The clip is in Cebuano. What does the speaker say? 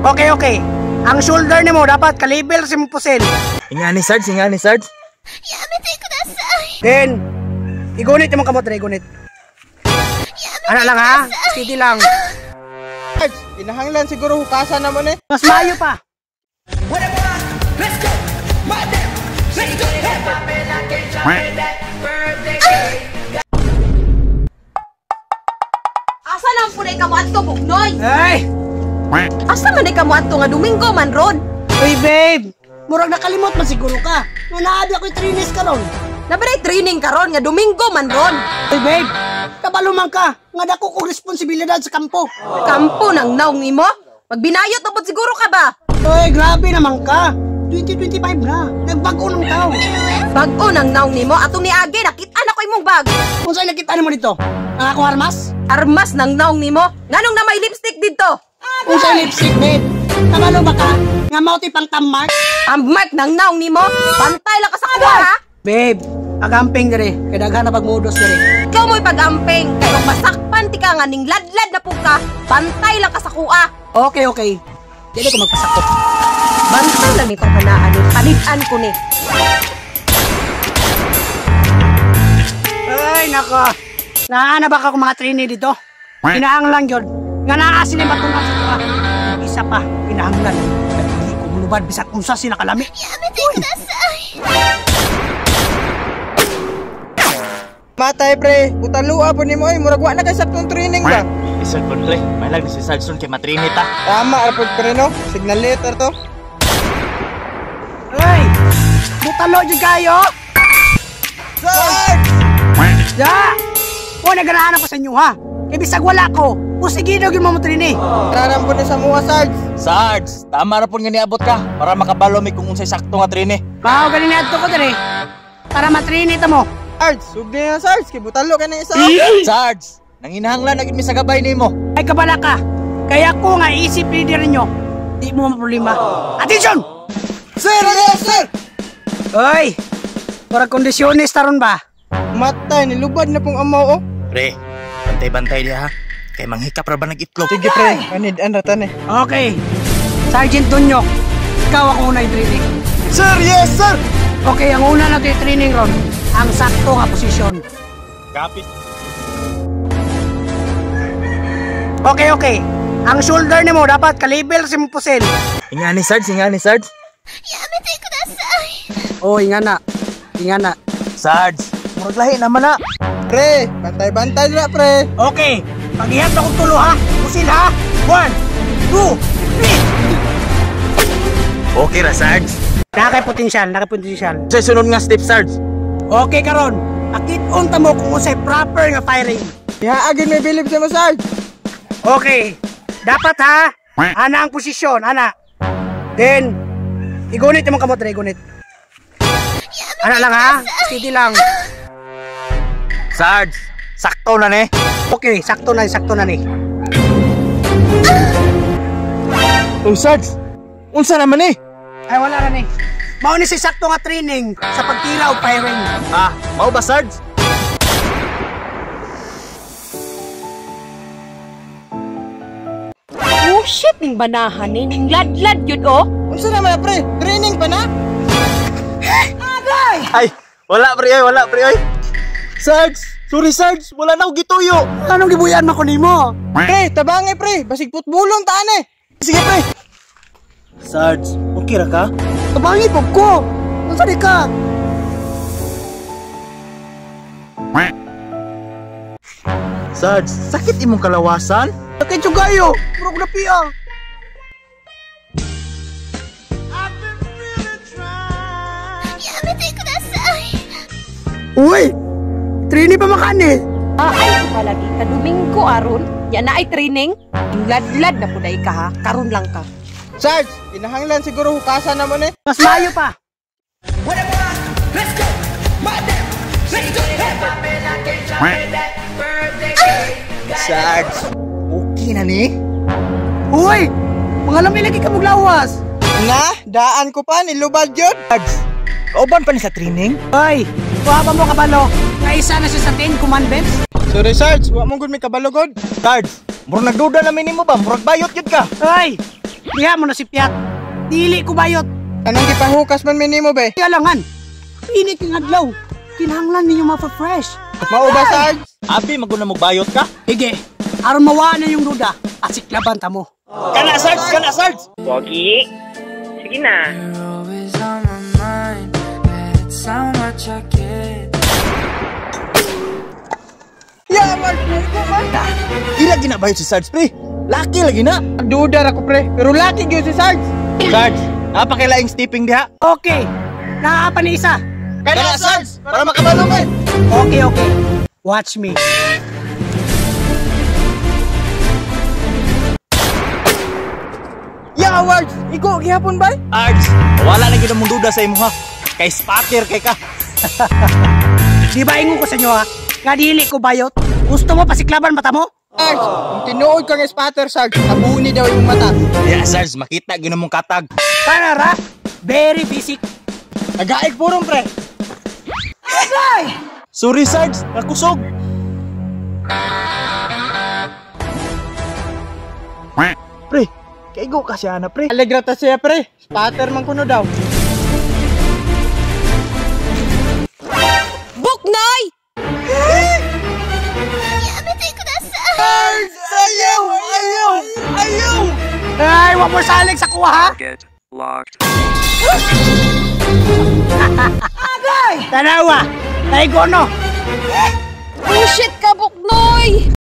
Okay, okay. Ang shoulder nimo dapat kalibel sa imong pusil. Ingani, Sarge, ingani, Sarge. Then, igunit imong kamot dre, igunit. Ana lang ha, steady lang. Sarge, kinahanglan siguro hukasan na mo ni. Mas maayo pa. Asa lang po na ikaw adto, Bugnoy? Ay! Asa man ikaw adto nga Domingo man ron? Uy, babe! Murag nakalimot man siguro ka. Nga naabi ako'y trainees karon. Nabalay training karon nga Domingo man ron. Uy, babe! Kabalo man ka. Nga dako kong responsibilidad sa kampo. Kampo ng naong nimo? Magbinayot na pod siguro ka ba? Uy, grabe naman ka. 2025 na. Nagbago ng tao. Bag-o ng naong nimo atong niagi nakita na ko imong bag. Kung saan nakita nimo dito? Ang akong armas? Armas ng naong nimo? Nganong na may lipstick dito? Kung saan lipstick, babe? Kabalo ba ka? Nga mao ti pang tamark? Tamark ng naong nimo? Bantay lang ka sa kuha ha? Babe, agamping dire. Kay daghan na pagmudos dire. Ikaw mo'y pag-amping kay kung masakpan ti ka nga ning ladlad na pug ka, bantay lang ka sa kuha. Okay, okay. Dili ko magpasakop. Bantay lang nitong kanaan ni palid-an ko ni. Ay, nako. Naana ba ka kung mga trainee dito? Kinahanglan yun. Nga naa sila matunan sa tuwa. Isa pa, kinahanglan. Hindi ko mulubad bisag unsa sila kalami. Matay pre, butalua po nimo ay murag wa na kay saktong training ba. Isod po, pre. Mahilag ni si Sarge ron kay matrinit ta. Tama ra pod pre no. Signal letter to. Ay! Butalo dyan kayo! Sarge! Ya! O, naganahan ako sa inyo ha. Kaya bisag wala ko, pusigido gyud mo mo trainee. Tararan po ni sa mua, Sarge. Sarge, tama ra po nga niabot ka para makabalo mi kung unsay sakto nga trine. Mao gani na ko dire. Para matrini ta mo. Sarge, sugdi na Sarge, kay butalo ka ng isa. Sarge, nanginahanglan na gid mi sa gabay nimo. Ay kabala ka. Kaya ko nga isip leader ninyo. Di mo problema. Attention! Sir, yes, sir. Oy! Para kondisyones taron ba? Matay, nilubad na pong amaw oh. Pre, bantay-bantay diha ha. Kay manghikap ra ba nag-itlog? Sige pre, kanid-an ra tan eh. Okay. Sergeant Dunyok, ikaw ang una yung training. Sir, yes, sir. Okay, ang una natin yung training ron, ang sakto nga posisyon. Copy. Okay, okay. Ang shoulder nimo dapat kalibel sa imong pusil. Ingani, Sarge, ingani, Sarge. Oh, ingana. Ingana. Sarge, murag lahi naman na. Pre, bantay-bantay na pre. Okay. Pag-ihap na kong tulo ha. Pusil ha. 1, 2, 3. Okay ra, Sarge. Nakay potensyal, nakay potensyal. Sa sunod nga step, Sarge. Okay karon. Pakit-on ta mo kung unsay proper nga firing. Ihaagin may bilib sa mo, Sarge. Okay. Dapat ha. Ana ang posisyon, ana. Then igunit imong kamot dre, igunit. Ana lang ha. Steady lang. Sarge, sakto na ni. Okay, sakto na ni. Oh, Sarge. Unsa naman ni? Ay wala ra ni. Mao ni si sakto nga training sa pagtira og firing. Ah, mao ba, Sarge? Oh shit, ning banahan ni ning ladlad yun oh. Unsa naman na pre? Training pa na? Ay, wala pre, oy, wala pre, oy. Sarge, sorry Sarge, wala na akong gituyo. Anong gibuyan man ko nimo? Pre, tabangi pre, basig putbulong taan eh. Sige pre. Sarge, okay ra ka? Tabangi pud ko. Unsa di ka? Sarge, sakit imong kalawasan? Sakit jud kayo. Murag na piang. Uy! Training pa makani. Ay, palagi ka Domingo aron. Ya na ay training. Ladlad na puday ka ha. Karon lang ka. Sarge, kinahanglan siguro hukasan na mo ni. Mas maayo pa. Sarge, okay na ni? Uy! Mga lami lagi ka muglawas. Na, daan ko pa, nilubad yun. Sarge, kauban pa ni sa training? Uy! Kuha pa mo kabalo. Nga isa na siya sa 10 commandments. Sorry Sarge, wa mo gud may kabalo god. Sarge, murag nagduda na nimo ba? Murag bayot yun ka. Uy! Diha mo na si Piat. Dili ko bayot. Anong gipahukas man minimo be? Kailangan. Init ng adlaw. Kinahanglan ninyo mapa-fresh. Mao ba, Sarge? Abi maguna mo bayot ka. Sige, aron mawa na yung duda, pasiklaban ta mo. Kana Sarge, kana Sarge. Pogi, sige na. You're always on my mind. That's how much I care. Ya, Mark, ko man. Ila ginabayot si Sarge pre. Laki lagi na. Duda ra ko pre, pero laki gyud si Sarge. Sarge, napakilaing stepping diha. Okay, naa pa ni isa. Kana Sarge, para makabalo man. Okay. Watch me. Ya, Wards, iko gihapon bay? Sarge, wala na gyud mong duda sa imuha. Kay spatter kay ka. Di ba ingon ko sa inyo ha? Nga dili ko bayot. Gusto mo pasiklaban mata mo? Sarge, kung tinuod kang spatter, Sarge, abuni daw imong mata. Ya Sarge, makita gyud mong katag. Kana ra, very basic. Nagaig purong pre. Agay! Sorry Sarge, nakusog. Pre, kaigo ka siya na pre. Alegra ta siya pre. Spatter man kuno daw. Buknoy! Sarge, ayaw, ayaw, ayaw. Ay, wag mo salig sa kuha ha? Get locked. Agay! Tanawa, naigo no. Bullshit ka, Buknoy!